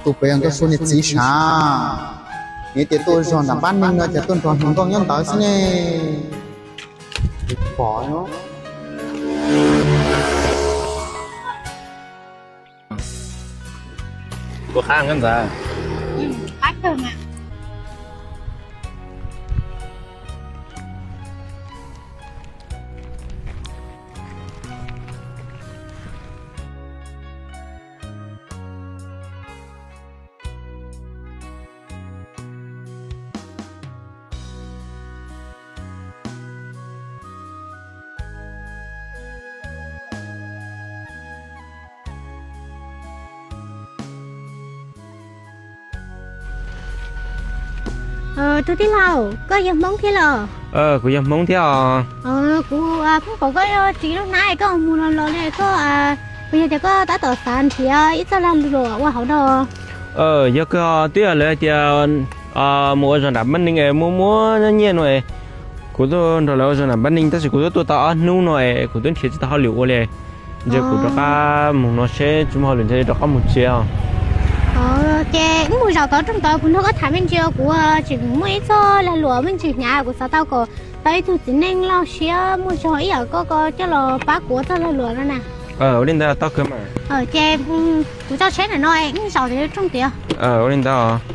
Tus pem yog Nkauj Sua niag txiv sav, nws tias tuaj zog nram Npab Neeg no ces tuaj nrog hluas nkauj nyob ntawd xwb ne. Pom no. Puas qab ntxawm? Tus tij laug, koj yog Hmoob thiab los? Kuv yog Hmoob thiab os. Kuv pheej pom koj ris lub hnab koj mus los los li koj, puas yog tias koj tab tom xav nrhiav ib txoj lag luam ua hauv no? Yog kawg, twb yog lawv hais tias mus ua zog nram Npab Neeg es muaj muaj nyiaj no es, kuv tuaj nrog lawv ua zog nram Npab Neeg tab sis kuv twb tuaj tau ob hnub no es kuv twb nrhiav tsis tau hauj lwm ua li. Ntshe kuv rov qab mus no seb tsis muaj hauj lwm ntshe rov qab mus tsev os. Ces wb mus zaum tod rooj tod kuv nrog koj tham me ntsis, kuv tseem muaj ib txoj lag luam me ntsis hnyav kuv xav tau kom tau ib tug txiv neej loj siab muaj zog ib yam koj ko coj los pab kuv ua txoj lag luam no na. Ua li ntawd tau kawg mas. Ces kuv tso tsheb ntawm no wb zaum tod rooj tiag. Ua li ntawd.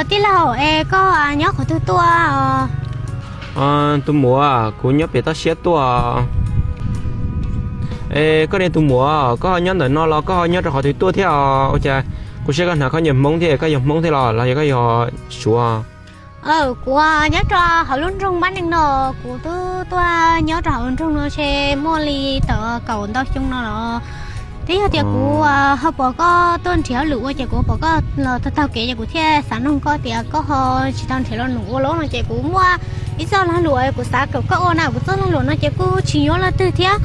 Tij laug, es koj nyob qhov twg tuaj? Tus muam, kuv nyob pem toj siab tuaj. Es koj niag tus muam, koj ho nyob ntawm no los koj ho nyob rau qhov twg tuaj thiab os? Ua cas kuv saib koj hnav khaub ncaws Hmoob thiab, koj yog Hmoob thiab los los yog koj yog Suav? Kuv nyob rau hauv lub nroog Npab Neeg no, kuv twb tuaj nyob rau hauv lub nroog no ntshe muaj li tawm kaum ntau xyoo no los. Twb yog tias kuv ho pom koj tuaj nrhiav hauj lwm ua ces kuv pom koj los taug taug kev ces kuv thiaj xav noog koj tias koj ho tsis tau nrhiav lo lus ua los no ces kuv muaj ib txoj lag luam kuv xav kom koj ua na. Kuv txoj lag luam no ces kuj tsis nyuaj leej twg thiab.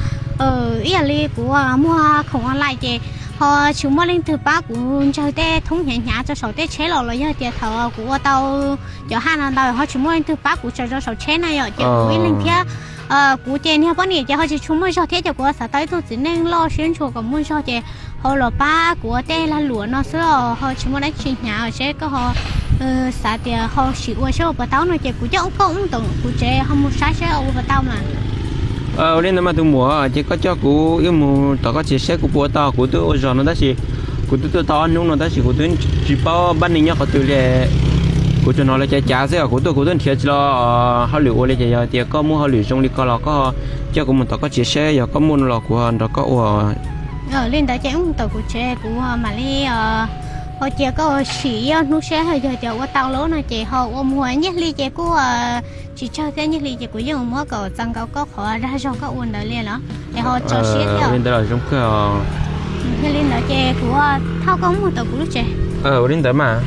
Ib yam li kuv muag khoom online ces ho tsis muaj leej twg pab kuv ntsawg tej thoob hnyav hnyav rau saum tej tsheb los los yog tias thaum kuv ua tau cov haj no ntawd ho tsis muaj leej twg pab kuv tsaws rau saum tsheb na yom, ces kuv ib leeg thiab. Kuv ces niag poj niam ces ho tsis tshua muaj zog thiab ces kuv xav tau ib tug txiv neej loj siab ntshua kom muaj zog ces ho los pab kuv ua tej lag luam no xwb os, ho tsis muaj dab tsi hnyav seb koj ho xav tias ho sim ua seb ua puas tau no ces kuv coj koj wb tom kuv tsev ho mus saib seb ua puas tau mas. Ua li ntawd mas tus muam, ces koj coj kuv wb mus tom koj tsev seb kuv puas ua tau. Kuv twb ua zog no tab sis kuv twb tuaj tau ob hnub no tab sis kuv twb tsis paub Npab Neeg nyob qhov twg li. Kuv tsuas hnov lawv cav cav xwb os, kuv tuaj kuv twb nrhiav tsis tau hauj lwm ua li ces yog tias koj muaj hauj lwm zoo li ko los koj coj kuv mus tom koj tsev seb yog koj muaj no los kuv ho nrog koj ua. Li ntawd ces wb mus tom kuv tsev kuv mam li ho cia koj sim ib ob hnub seb yog tias ua tau lawm no ces ho ua mus. Nyiaj hli ces kuj tsis tsawg thiab, nyiaj hli ces kuv yeej muab kom txaus nkaus koj qhov dag zog koj ua ntawd li los es ho tso siab thiab. Li ntawd los zoo kawg. Yog li ntawd ces kuv thauj koj mus tom kuv lub tsev. Ua li ntawd mas.